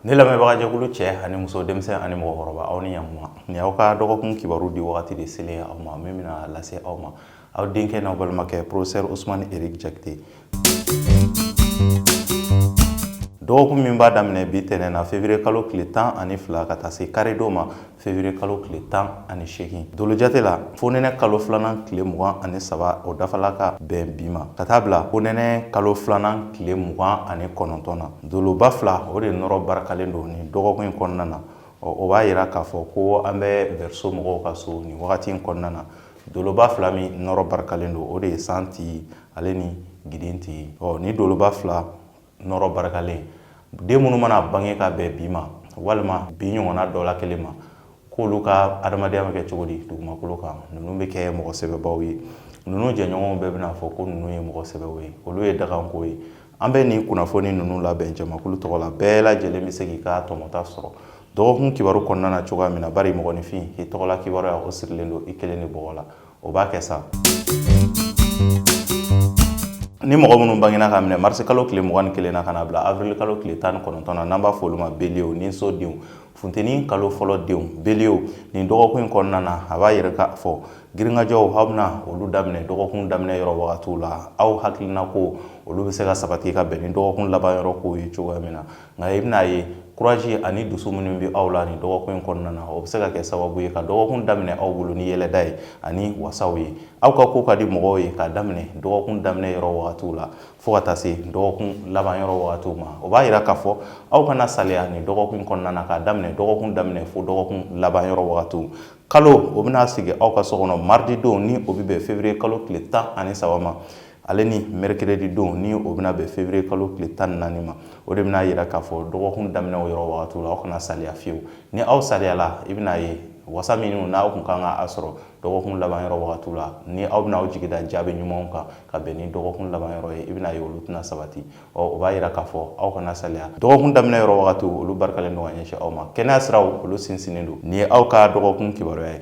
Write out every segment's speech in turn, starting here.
Ne lamɛnbagajɛkulu cɛ ani muso, denmisɛn ani mɔgɔkɔrɔba, aw ni ɲankuma. Nin y'aw ka dɔgɔkun kibaru di wagati de selen aw ma, min bɛna lase aw ma aw denkɛ n'aw balimakɛ, professeur Ousmane Eric Diakité. Dɔgɔkun min b'a daminɛ bi tɛnɛn na, février kalo tile 12, ka taa se karidon ma, février kalo tile 18, dolojate la, fonɛnɛ kalo filanan tile 23, o dafala ka bɛn bi ma, ka taa bila fonɛnɛ kalo filanan tile 29 na, doloba fila o de nɔrɔ barikalen don nin dɔgɔkun in kɔnɔna na. O b'a yira k'a fɔ ko an bɛ Verseau mɔgɔw ka so nin wagati in kɔnɔna na. Doloba fila min nɔrɔ barikalen don, o de ye san ti ale ni gidin ti. Ɔ ni doloba fila nɔrɔ barikalen, den minnu mana bange ka bɛn bi ma walima bi ɲɔgɔnna dɔ la kelen ma, k'olu ka adamadenya bɛ kɛ cogo di dugumakolo kan? Ninnu bɛ kɛ mɔgɔ sɛbɛbaw ye. Ninnu jɛɲɔgɔnw bɛɛ bɛna fɔ ko ninnu ye mɔgɔ sɛbɛw ye, olu ye daganko ye. An bɛ nin kunnafoni ninnu labɛn jamakulu tɔgɔ la. Bɛɛ lajɛlen bɛ se k'i ka tɔmɔta sɔrɔ dɔgɔkun kibaru kɔnɔna na cogoya min na, bari mɔgɔninfin, i tɔgɔla kibaruya, o sirilen don i kelen de bɔgɔ la. O b'a kɛ sa. Ni mɔgɔ minnu bangena ka minɛ marisi kalo tile 21 na ka na bila avril kalo tile 19 na, n'an b'a fɔ olu ma bélier, ni so denw, funteni kalo fɔlɔ denw, bélier, nin dɔgɔkun in kɔnɔna na, a b'a yɛrɛ k'a fɔ girinkajɔw, aw bɛna olu daminɛ dɔgɔkun daminɛ yɔrɔ wagatiw la. Aw hakilina ko olu bɛ se ka sabati ka bɛn ni dɔgɔkun laban yɔrɔ kow ye cogoya min na. Nka i bɛna ye, courage ani dusu minnu bɛ aw la nin dɔgɔkun in kɔnɔna na, o bɛ se ka kɛ sababu ye ka dɔgɔkun daminɛ aw bolo ni yɛlɛda ye ani wasaw ye. Aw ka ko ka di mɔgɔw ye k'a daminɛ dɔgɔkun daminɛ yɔrɔ wagatiw la fo ka taa se dɔgɔkun laban yɔrɔ wagatiw ma. O b'a yira k'a fɔ aw kana saliya nin dɔgɔkun kɔnɔna na, k'a daminɛ dɔgɔkun daminɛ fo dɔgɔkun laban yɔrɔ wagatiw. Kalo o bɛna sigi aw ka so kɔnɔ mardi don, ni o bɛ bɛn février kalo tile 13 ma, ale ni mercredi don, ni o bɛna bɛn février kalo tile 14 ma. O de bɛna yira k'a fɔ dɔgɔkun daminɛ o yɔrɔ wagatiw la, aw kana saliya fiyewu. Ni aw saliyala, i bɛna ye wasa minnu n'aw kun kan ka a sɔrɔ dɔgɔkun laban yɔrɔ wagatiw la, ni aw bɛna aw jigi da jaabi ɲumanw kan ka bɛn ni dɔgɔkun laban yɔrɔ ye, i bɛna ye olu tɛna sabati. Ɔ o b'a yira k'a fɔ aw kana saliya. Dɔgɔkun daminɛ yɔrɔ wagatiw, olu barikalen don ka ɲɛsin aw ma. Kɛnɛya siraw, olu sinsinnen don. Nin ye aw ka dɔgɔkun kibaruya ye.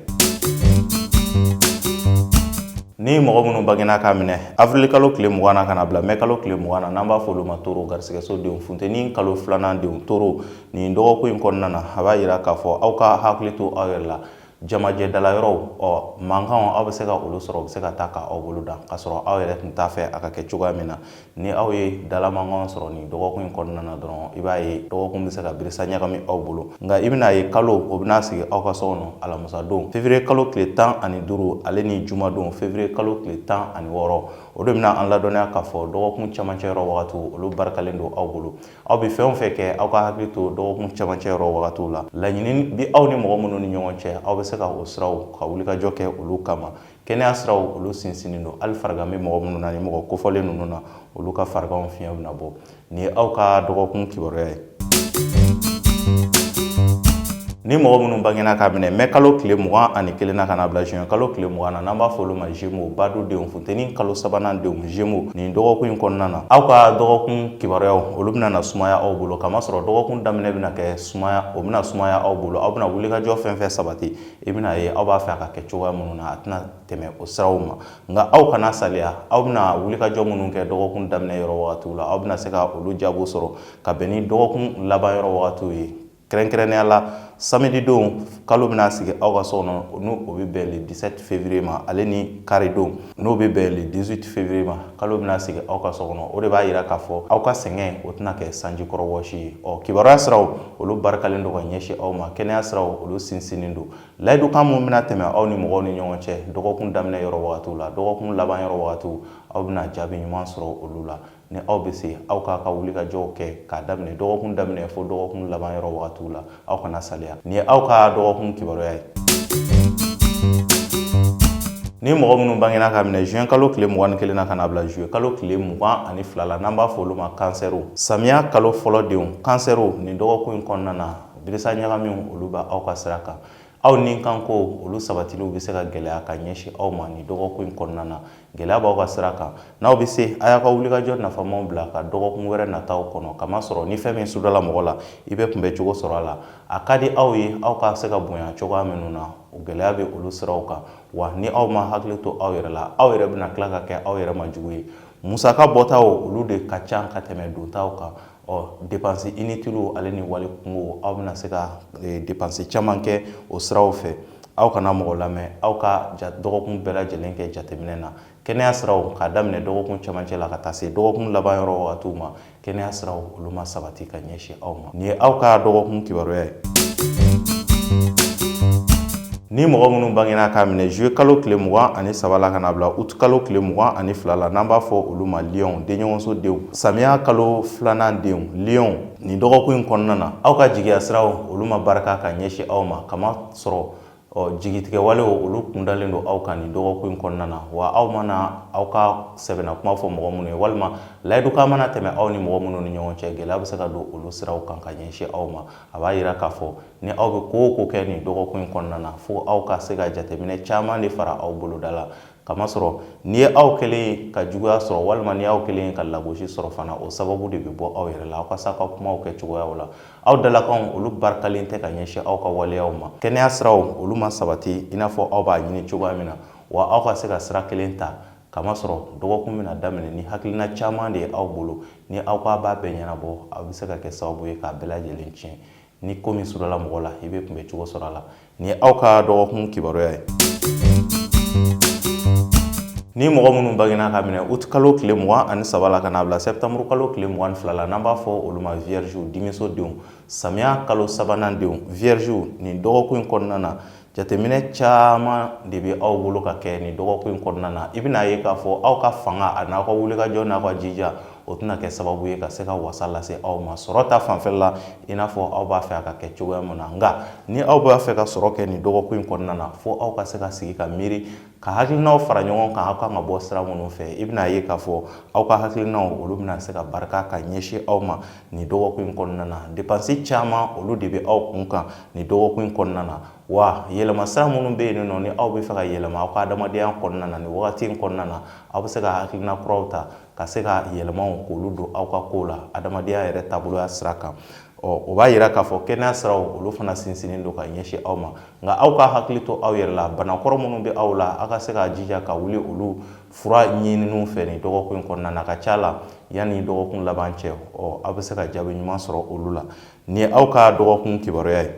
Ni mɔgɔ minnu bangena k'a minɛ avril kalo tile 20 na ka na bila mai kalo tile 20 na, n'an b'a fɔ olu ma taureau, garisigɛso denw, funteni kalo filanan denw, taureau, nin dɔgɔkun in kɔnɔna na, a b'a yira k'a fɔ aw ka hakili to aw yɛrɛ la. Jamajɛdala yɔrɔw, ɔ mankanw, aw bɛ se ka olu sɔrɔ, u bɛ se ka taa ka aw bolo dan k'a sɔrɔ aw yɛrɛ tun t'a fɛ a ka kɛ cogoya min na. Ni aw ye dala mankan sɔrɔ nin dɔgɔkun in kɔnɔna na dɔrɔn, i b'a ye dɔgɔkun bɛ se ka birisa ɲagami aw bolo. Nka i bɛna ye, kalo o bɛna sigi aw ka so kɔnɔ alamisa don, février kalo tile 15, ale ni jumadon, février kalo tile 16. O de bɛna an ladɔnniya k'a fɔ dɔgɔkun camancɛ yɔrɔ wagatiw, olu barikalen don aw bolo. Aw bɛ fɛn o fɛn kɛ, aw ka hakili to dɔgɔkun camancɛ yɔrɔ wagatiw la. Laɲini bi aw ni mɔgɔ minnu ni ɲɔgɔn cɛ, aw bɛ se ka o siraw ka wulikajɔ kɛ olu kama. Kɛnɛya siraw, olu sinsinnen don. Hali farigan bɛ mɔgɔ minnu na, ni mɔgɔ kofɔlen ninnu na, olu ka fariganw fiɲɛ bɛna bɔ. Nin ye aw ka dɔgɔkun kibaruya ye. Ni mɔgɔ minnu bangena k'a minɛ mai kalo tile 21 na ka na bila juin kalo tile 20 na, n'an b'a fɔ olu ma Gémeaux, badu denw, funteni kalo sabanan denw, Gémeaux, nin dɔgɔkun in kɔnɔna na, aw ka dɔgɔkun kibaruyaw, olu bɛna na sumaya aw bolo, kamasɔrɔ dɔgɔkun daminɛ bɛna kɛ sumaya, o bɛna sumaya aw bolo. Aw bɛna wulikajɔ fɛn fɛn sabati, i bɛna ye aw b'a fɛ a ka kɛ cogoya minnu na, a tɛna tɛmɛ o siraw ma. Nka aw kana saliya. Aw bɛna wulikajɔ minnu kɛ dɔgɔkun daminɛ yɔrɔ wagatiw la, aw bɛna se ka olu jaabiw sɔrɔ ka bɛn ni dɔgɔkun laban yɔrɔ wagatiw ye. Kɛrɛnkɛrɛnnenya la, samedi don, kalo bɛna sigi aw ka so kɔnɔ, n'o o bɛ bɛn le 17 février ma, ale ni kari don, n'o bɛ bɛn le 18 février ma, kalo bɛna sigi aw ka so kɔnɔ. O de b'a yira k'a fɔ aw ka sɛgɛn, o tɛna kɛ sanji kɔrɔ wɔsi ye. Ɔ kibaruya siraw, olu barikalen don ka ɲɛsin aw ma. Kɛnɛya siraw, olu sinsinnen don. Layidukan minnu bɛna tɛmɛ aw ni mɔgɔw ni ɲɔgɔn cɛ dɔgɔkun daminɛ yɔrɔ wagatiw la, dɔgɔkun laban yɔrɔ wagatiw, aw bɛna jaabi ɲuman sɔrɔ olu la. Ni aw bɛ se, aw k'a ka wulikajɔw kɛ k'a daminɛ dɔgɔkun daminɛ fo dɔgɔkun laban yɔrɔ wagatiw la. Aw kana saliya. Nin ye aw ka dɔgɔkun kibaruya ye. Ni mɔgɔ minnu bangena ka minɛ juin kalo tile 21 na ka na bila juillet kalo tile 22 la, n'an b'a fɔ olu ma kansɛriw, samiya kalo fɔlɔ denw, kansɛriw, nin dɔgɔkun in kɔnɔna na, birisa ɲagamiw, olu bɛ aw ka sira kan. Aw ni kanko, olu sabatiliw bɛ se ka gɛlɛya ka ɲɛsin aw ma nin dɔgɔkun in kɔnɔna na. Gɛlɛya b'aw ka sira kan. N'aw bɛ se, a y'a ka wulikajɔ nafamaw bila ka dɔgɔkun wɛrɛ nataw kɔnɔ, kamasɔrɔ ni fɛn min sudala mɔgɔ la, i bɛ kunbɛ cogo sɔrɔ a la. A ka di aw ye aw ka se ka bonya cogoya minnu na, o gɛlɛya bɛ olu siraw kan. Wa ni aw ma hakili to aw yɛrɛ la, aw yɛrɛ bɛna tila ka kɛ aw yɛrɛ ma jugu ye. Musaka bɔtaw, olu de ka ca ka tɛmɛ dontaw kan. Ɔ, dépense inutile ale ni wali kungo, aw bɛna se ka dépense caman kɛ o siraw fɛ. Aw kana mɔgɔ lamɛn, aw ka dɔgɔkun bɛɛ lajɛlen kɛ jateminɛ na. Kɛnɛya siraw, k'a daminɛ dɔgɔkun cɛmancɛ la ka taa se dɔgɔkun laban yɔrɔ wagatiw ma, kɛnɛya siraw olu ma sabati ka ɲɛsin aw ma. Nin ye aw ka dɔgɔkun kibaruya ye. Ni mɔgɔ minnu bangena k'a minɛ juillet kalo tile 23 la ka na bila août kalo tile 22 la, n'an b'a fɔ olu ma lion, denɲɔgɔnso denw, samiya kalo filanan denw, lion, nin dɔgɔkun in kɔnɔna na, aw ka jigiya siraw olu ma barika ka ɲɛsin aw ma, kama sɔrɔ ɔ jigitigɛwalew olu kundalen don aw kan nin dɔgɔkun in kɔnɔna na. Wa aw mana aw ka sɛbɛnna kuma fɔ mɔgɔ minnu ye, walima layidukan mana tɛmɛ aw ni mɔgɔ minnu ni ɲɔgɔn cɛ, gɛlɛya bɛ se ka don olu siraw kan ka ɲɛsin aw ma. A b'a yira k'a fɔ ni aw bɛ ko o ko kɛ nin dɔgɔkun in kɔnɔna na, fo aw ka se ka jateminɛ caman de fara aw boloda la, kamasɔrɔ n'i ye aw kɛlen ka juguya sɔrɔ, walima ni aw kɛlen ka lagosi sɔrɔ fana, o sababu de bɛ bɔ aw yɛrɛ la, aw ka sa ka kumaw kɛ cogoyaw la. Aw dalakanw olu barikalen tɛ ka ɲɛsin aw ka waleyaw ma. Kɛnɛya siraw olu ma sabati i n'a fɔ aw b'a ɲini cogoya min na, wa aw ka se ka sira kelen ta, kamasɔrɔ dɔgɔkun bɛna daminɛ ni hakilina caman de ye aw bolo. Ni aw k'a b'a bɛɛ ɲɛnabɔ, aw bɛ se ka kɛ sababu ye k'a bɛɛ lajɛlen tiɲɛ. Ni ko min surala mɔgɔ la, i bɛ kunbɛ cogo sɔrɔ a la. Nin ye aw ka dɔgɔkun kibaruya ye. Ni mɔgɔ minnu bangena ka minɛ août kalo tile 23 la ka n'a bila septembre kalo tile 22 la, n'an b'a fɔ olu ma vierge, dimiso denw, samiya kalo sabanan denw, vierge, nin dɔgɔkun in kɔnɔna na, jateminɛ caman de bɛ aw bolo ka kɛ nin dɔgɔkun in kɔnɔna na. I bɛna ye k'a fɔ aw ka fanga a n'aw ka wulikajɔ n'aw ka jija, o tɛna kɛ sababu ye ka se ka wasa lase aw ma sɔrɔ ta fanfɛla la i n'a fɔ aw b'a fɛ a ka kɛ cogoya min na. Nka ni aw b'a fɛ ka sɔrɔ kɛ nin dɔgɔkun in kɔnɔna na, fo aw ka se ka sigi ka miiri, ka hakilinaw fara ɲɔgɔn kan, aw kan ka bɔ sira minnu fɛ. I bɛna ye k'a fɔ aw ka hakilinaw olu bɛna se ka barika ka ɲɛsin aw ma nin dɔgɔkun in kɔnɔna na. Dépense caman olu de bɛ aw kun kan nin dɔgɔkun in kɔnɔna na. Wa yɛlɛma sira minnu bɛ yen nɔ, ni aw bɛ fɛ ka yɛlɛma aw ka adamadenya kɔnɔna na nin wagati in kɔnɔna na, aw bɛ se ka hakilina kuraw ta ka se ka yɛlɛmaw k'olu don aw ka kow la adamadenya yɛrɛ taaboloya sira kan. Ɔ, o b'a yira k'a fɔ kɛnɛya siraw olu fana sinsinnen don ka ɲɛsin aw ma. Nka aw ka hakili to aw yɛrɛ la, banakɔrɔ minnu bɛ aw la, aw ka se ka jija ka wuli olu fura ɲininiw fɛ nin dɔgɔkun in kɔnɔna na. A ka ca la, yanni dɔgɔkun laban cɛ, ɔ, aw bɛ se ka jaabi ɲuman sɔrɔ olu la. Nin ye aw ka dɔgɔkun kibaruya ye.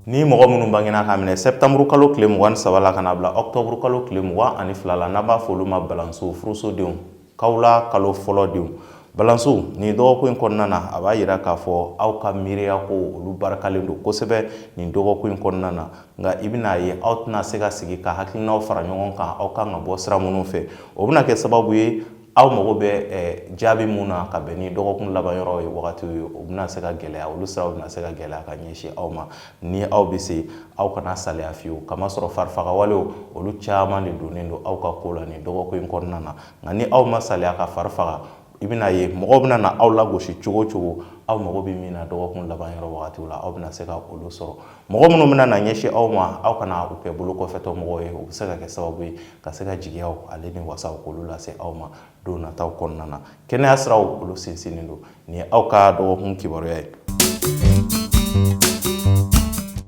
Ni mɔgɔ minnu bangena k'a minɛ septembre kalo tile 23 la ka n'a bila octobre kalo tile 22 la, n'an b'a fɔ olu ma balanso, furusodenw, kawula kalo fɔlɔ denw, balanso, nin dɔgɔkun in kɔnɔna na, a b'a yira k'a fɔ aw ka miiriya ko olu barikalen don kosɛbɛ nin dɔgɔkun in kɔnɔna na. Nka i bɛna ye aw tɛna se ka sigi ka hakilinaw fara ɲɔgɔn kan, aw kan ka bɔ sira minnu fɛ, o bɛna kɛ sababu ye aw mago bɛ jaabi mun na ka bɛn ni dɔgɔkun laban yɔrɔ ye wagati ye, o bɛna se ka gɛlɛya, olu siraw bɛna se ka gɛlɛya ka ɲɛsin aw ma. Ni aw bɛ se, aw kana saliya fiyewu, kamasɔrɔ farifagawalew olu caman de donnen don aw ka ko la nin dɔgɔkun in kɔnɔna na. Nka ni aw ma saliya ka fari faga, i bɛna ye mɔgɔw bɛna na aw lagosi cogo o cogo, aw mago bɛ min na dɔgɔkun laban yɔrɔ wagatiw la, aw bɛna se ka olu sɔrɔ. Mɔgɔ minnu bɛna na ɲɛsin aw ma, aw kana u kɛ bolo kɔfɛtɔ mɔgɔw ye. U bɛ se ka kɛ sababu ye ka se ka jigiyaw ale ni wasaw k'olu lase aw ma don nataw kɔnɔna na. Kɛnɛya siraw olu sinsinnen don. Nin ye aw ka dɔgɔkun kibaruya ye.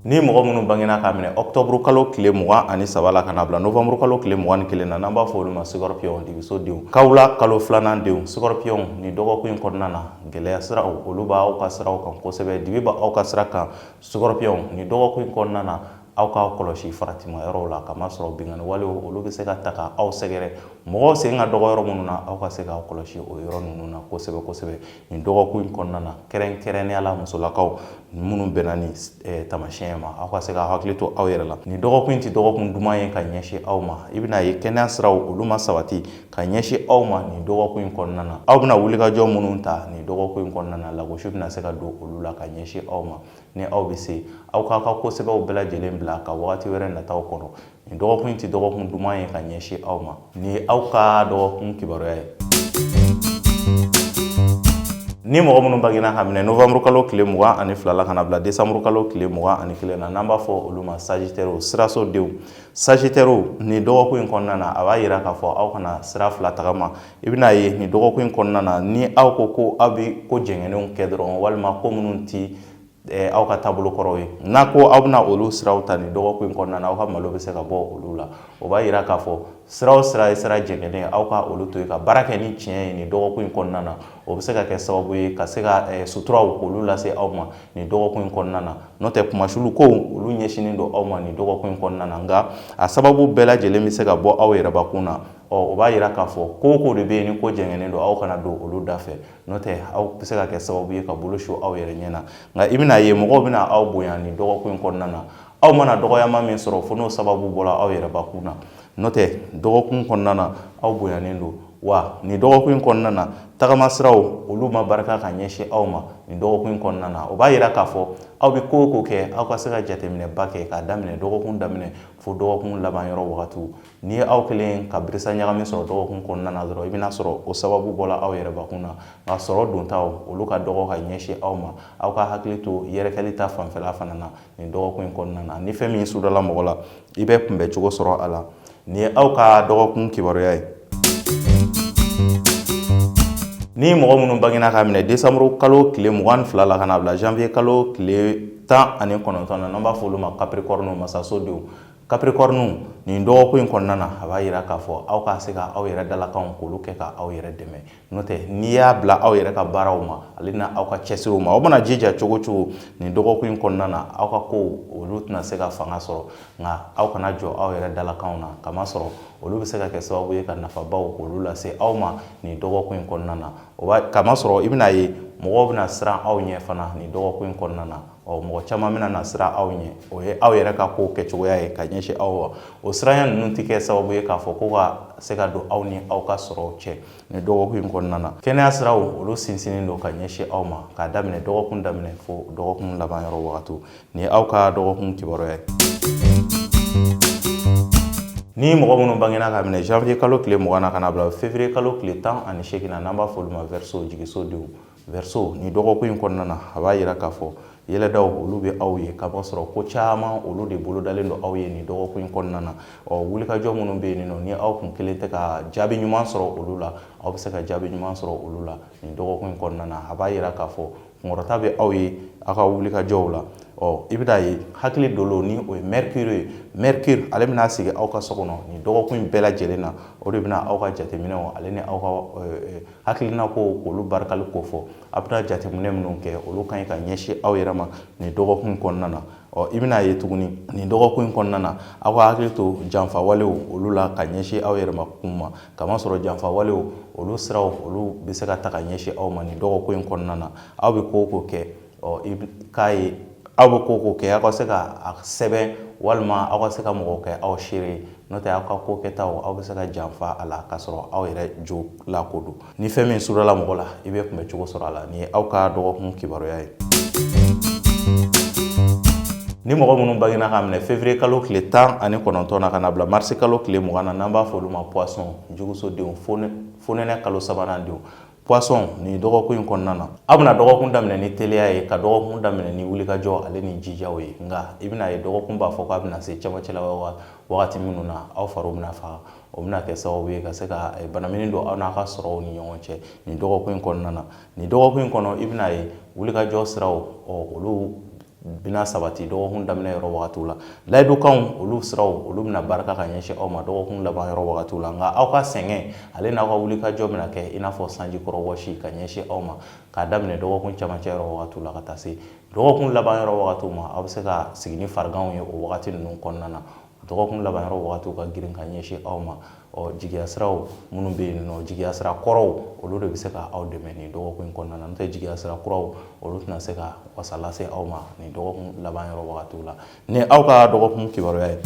Ni mɔgɔ minnu bangena k'a minɛ octobre kalo tile 23 la ka n'a bila novembre kalo tile 21 na, n'an b'a fɔ olu ma scorpion, dibiso denw, kawula kalo filanan denw, scorpion, nin dɔgɔkun in kɔnɔna na, gɛlɛya siraw olu b'aw ka siraw kan kosɛbɛ, dibi b'aw ka sira kan. Scorpion, nin dɔgɔkun in kɔnɔna na, aw k'aw kɔlɔsi faratima yɔrɔw la, kamasɔrɔ binkanni walew olu bɛ se ka ta ka aw sɛgɛrɛ. Mɔgɔw sen ka dɔgɔ yɔrɔ minnu na, aw ka se k'aw kɔlɔsi o yɔrɔ ninnu na kosɛbɛ kosɛbɛ nin dɔgɔkun in kɔnɔna na, kɛrɛnkɛrɛnnenya la musolakaw minnu bɛnna ni taamasiyɛn ma, aw ka se k'aw hakili to aw yɛrɛ la. Nin dɔgɔkun in tɛ dɔgɔkun duman ye ka ɲɛsin aw ma. I bɛna ye kɛnɛya siraw olu ma sabati ka ɲɛsin aw ma nin dɔgɔkun in kɔnɔna na. Aw bɛna wulikajɔ minnu ta nin dɔgɔkun in kɔnɔna na, lagosi bɛna se ka don olu la ka ɲɛsin aw ma. Ni aw bɛ se, aw k'aw ka kosɛbɛw bɛɛ lajɛlen bila ka wagati wɛrɛ nataw kɔnɔ. Nin dɔgɔkun in tɛ dɔgɔkun duman ye ka ɲɛsin aw ma. Nin ye aw ka dɔgɔkun kibaruya ye. Ni mɔgɔ minnu bangena ka minɛ novembre kalo tile 22 la ka na bila décembre kalo tile 21 na, n'an b'a fɔ olu ma sagittaire, siraso denw, sagittaire, nin dɔgɔkun in kɔnɔna na, a b'a yira k'a fɔ aw kana sira fila tagama. I bɛna ye nin dɔgɔkun in kɔnɔna na, ni aw ko ko aw bɛ ko jɛngɛnenw kɛ dɔrɔn, walima ko minnu ti aw ka taabolo kɔrɔw ye. N'a ko aw bɛna olu siraw ta nin dɔgɔkun in kɔnɔna na, aw ka malo bɛ se ka bɔ olu la. O b'a yira k'a fɔ sira o sira ye sira jɛngɛnen ye, aw ka olu to yen ka baara kɛ ni tiɲɛ ye nin dɔgɔkun in kɔnɔna na. O bɛ se ka kɛ sababu ye ka se ka suturaw k'olu lase aw ma nin dɔgɔkun in kɔnɔna na. N'o tɛ, kumasulu kow olu ɲɛsinnen don aw ma nin dɔgɔkun in kɔnɔna na, nka a sababu bɛɛ lajɛlen bɛ se ka bɔ aw yɛrɛbakun na. Ɔ, o b'a yira k'a fɔ ko o ko de bɛ yen ni ko jɛngɛnnen don, aw kana don olu da fɛ, n'o tɛ aw bɛ se ka kɛ sababu ye ka bolo su aw yɛrɛ ɲɛ na. Nka i bɛna ye mɔgɔw bɛna aw bonya nin dɔgɔkun in kɔnɔna na. Aw mana dɔgɔyama min sɔrɔ, fo n'o sababu bɔra aw yɛrɛbakun na. N'o tɛ, dɔgɔkun kɔnɔna na, aw bonyanen don. Wa nin dɔgɔkun in kɔnɔna na, tagama siraw olu ma barika ka ɲɛsin aw ma nin dɔgɔkun in kɔnɔna na. O b'a yira k'a fɔ aw bɛ ko o ko kɛ, aw ka se ka jateminɛba kɛ k'a daminɛ dɔgɔkun daminɛ fo dɔgɔkun laban yɔrɔ wagatiw. N'i ye aw kelen ka birisa ɲagami sɔrɔ dɔgɔkun kɔnɔna na dɔrɔn, i bɛna sɔrɔ o sababu bɔra aw yɛrɛbakun na. Nka sɔrɔ dontaw olu ka dɔgɔ ka ɲɛsin aw ma. Aw ka hakili to yɛrɛkɛli ta fanfɛla fana na nin dɔgɔkun in kɔnɔna na. Ni fɛn min sudala mɔgɔ la, i bɛ kunbɛ cogo sɔrɔ a la. Nin ye aw ka dɔgɔkun kibaruya ye. Ni mɔgɔ minnu bangena k'a minɛ desanburu kalo tile 22 la ka n'a bila janvier kalo tile 19 na, n'an b'a fɔ olu ma Capricorne, masaso denw. Capricorne, nin dɔgɔkun in kɔnɔna na, a b'a yira k'a fɔ aw ka se ka aw yɛrɛ dalakanw k'olu kɛ ka aw yɛrɛ dɛmɛ. N'o tɛ, n'i y'a bila aw yɛrɛ ka baaraw ma ale na aw ka cɛsiriw ma, aw mana jija cogo cogo nin dɔgɔkun in kɔnɔna na, aw ka kow olu tɛna se ka fanga sɔrɔ. Nka aw kana jɔ aw yɛrɛ dalakanw na, kamasɔrɔ olu bɛ se ka kɛ sababu ye ka nafabaw k'olu lase aw ma nin dɔgɔkun in kɔnɔna na. O b'a kamasɔrɔ i bɛna ye mɔgɔw bɛna siran aw ɲɛ fana nin dɔgɔkun in kɔnɔna na. Ɔ, mɔgɔ caman bɛna na siran aw ɲɛ. O ye aw yɛrɛ ka kow kɛcogoya ye ka ɲɛsin aw ma. O siranya ninnu tɛ kɛ sababu ye k'a fɔ ko ka se ka don aw ni aw ka sɔrɔw cɛ nin dɔgɔkun in kɔnɔna na. Kɛnɛya siraw olu sinsinnen don ka ɲɛsin aw ma k'a daminɛ dɔgɔkun daminɛ fo dɔgɔkun laban yɔrɔ wagatiw. Nin ye aw ka dɔgɔkun kibaruya ye. Ni mɔgɔ minnu bangena ka minɛ janvier kalo tile 20 na ka na bila février kalo tile 18 na, n'an b'a fɔ olu ma Verseau, jigiso denw. Verseau, nin dɔgɔkun in kɔnɔna na, a b'a yira k'a fɔ yɛlɛdaw olu bɛ aw ye, kamasɔrɔ ko caman olu de bolodalen don aw ye nin dɔgɔkun in kɔnɔna na. Ɔ, wulikajɔ minnu bɛ yen nɔ, ni aw kun kelen tɛ ka jaabi ɲuman sɔrɔ olu la, aw bɛ se ka jaabi ɲuman sɔrɔ olu la nin dɔgɔkun in kɔnɔna na. A b'a yira k'a fɔ kunkɔrɔta bɛ aw ye aw ka wulikajɔw la. Ɔ, i bɛna ye hakili dolo, ni o ye Mercure ye, Mercure ale bɛna sigi aw ka so kɔnɔ nin dɔgɔkun in bɛɛ lajɛlen na. O de bɛna aw ka jateminɛw ale ni aw ka hakilina ko k'olu barikali ko fɔ. A bɛna jateminɛ minnu kɛ, olu ka ɲi ka ɲɛsin aw yɛrɛ ma nin dɔgɔkun kɔnɔna na. Ɔ, i bɛna ye tuguni nin dɔgɔkun in kɔnɔna na, aw ka hakili to janfa walew olu la ka ɲɛsin aw yɛrɛ ma kun ma, kamasɔrɔ janfa walew olu siraw olu bɛ se ka ta ka ɲɛsin aw ma nin dɔgɔkun in kɔnɔna na. Aw bɛ ko o ko kɛ, ɔ, i k'a ye aw bɛ ko o ko kɛ, aw ka se ka a sɛbɛn walima aw ka se ka mɔgɔ kɛ aw seere ye. N'o tɛ, aw ka ko kɛtaw aw bɛ se ka janfa a la k'a sɔrɔ aw yɛrɛ jo la ko don. Ni fɛn min surala mɔgɔ la, i bɛ kunbɛ cogo sɔrɔ a la. Nin ye aw ka dɔgɔkun kibaruya ye. Ni mɔgɔ minnu bangena k'a minɛ février kalo tile 19 na ka na bila mars kalo tile 20 na, n'an b'a fɔ olu ma poisson, jugusodenw, fonɛnɛ kalo sabanan denw. Poisson, nin dɔgɔkun in kɔnɔna na, aw bɛna dɔgɔkun daminɛ ni teliya ye, ka dɔgɔkun daminɛ ni wulikajɔ ale ni jijaw ye. Nka i bɛna ye dɔgɔkun b'a fɔ k'a bɛna se cɛmancɛla wagati minnu na, aw fariw bɛna faga. O bɛna kɛ sababu ye ka se ka banamini don aw n'a ka sɔrɔw ni ɲɔgɔn cɛ nin dɔgɔkun in kɔnɔna na. Nin dɔgɔkun in kɔnɔ, i bɛna ye wulikajɔ siraw, ɔ, olu bɛna sabati dɔgɔkun daminɛ yɔrɔ wagatiw la. Layidukanw olu siraw olu bɛna barika ka ɲɛsin aw ma dɔgɔkun laban yɔrɔ wagatiw la. Nka aw ka sɛgɛn ale n'aw ka wulikajɔ bɛna kɛ i n'a fɔ sanji kɔrɔ wɔsi ka ɲɛsin aw ma k'a daminɛ dɔgɔkun camancɛ yɔrɔ wagatiw la ka taa se dɔgɔkun laban yɔrɔ wagatiw ma. Aw bɛ se ka sigi ni fariganw ye o wagati ninnu kɔnɔna na. Dɔgɔkun laban yɔrɔ wagatiw ka girin ka ɲɛsin aw ma. Ɔ, jigiya siraw minnu bɛ yen nɔ, jigiya sira kɔrɔw olu de bɛ se ka aw dɛmɛ nin dɔgɔkun in kɔnɔna na. N'o tɛ, jigiya sira kuraw olu tɛna se ka wasa lase aw ma nin dɔgɔkun laban yɔrɔ wagatiw la. Ni aw ka dɔgɔkun kibaruya ye.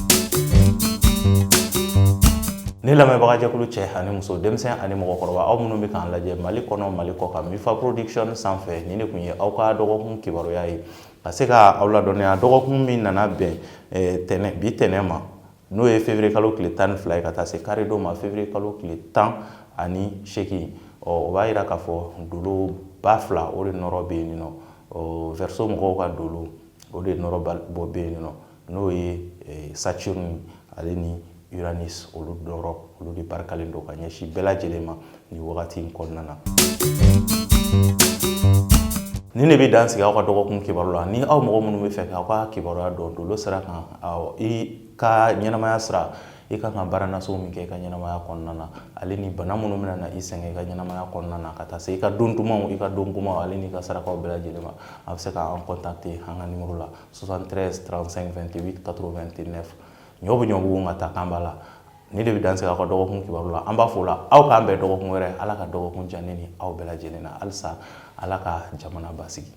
Ni lamɛnbagajɛkulu cɛ ani muso, denmisɛn ani mɔgɔkɔrɔba, aw minnu bɛ k'an lajɛ Mali kɔnɔ, Mali kɔ kan, Mifa Production sanfɛ, nin de tun ye aw ka dɔgɔkun kibaruya ye, ka se ka aw ladɔnniya dɔgɔkun min nana bɛn tɛnɛ bi tɛnɛ ma, n'o ye février kalo tile 12 ye, ka taa se karidon ma, février kalo tile 18. Ɔ, o b'a yira k'a fɔ dolo ba fila o de nɔrɔ bɛ yen nɔ. Ɔ, Verseau mɔgɔw ka dolo o de nɔrɔ bɔ bɛ yen nɔ, n'o ye Saturne ale ni Uranus, olu nɔrɔ olu de barikalen don ka ɲɛsin bɛɛ lajɛlen ma nin wagati in kɔnɔna na. Nin de bɛ dan sigi aw ka dɔgɔkun kibaru la. Ni aw mɔgɔ minnu bɛ fɛ k'aw ka kibaruya dɔn dolo sira kan, i ka ɲɛnamaya sira, i kan ka baara nasugu min kɛ i ka ɲɛnamaya kɔnɔna na, ale ni bana minnu bɛna na i sɛgɛn i ka ɲɛnamaya kɔnɔna na, ka taa se i ka don dumanw, i ka don kumaw, ale n'i ka sarakaw bɛɛ lajɛlen ma, a bɛ se k'an contacter an ka numéro la 73 35 28 89. Ɲɔ bɛ ɲɔbugu nka ta kan b'a la. Nin de bɛ dan sigi aw ka dɔgɔkun kibaru la. An b'a fɔ o la, aw k'an bɛn dɔgɔkun wɛrɛ. Ala ka dɔgɔkun diya ne ni aw bɛɛ lajɛlen na. Halisa, Ala ka jamana basigi.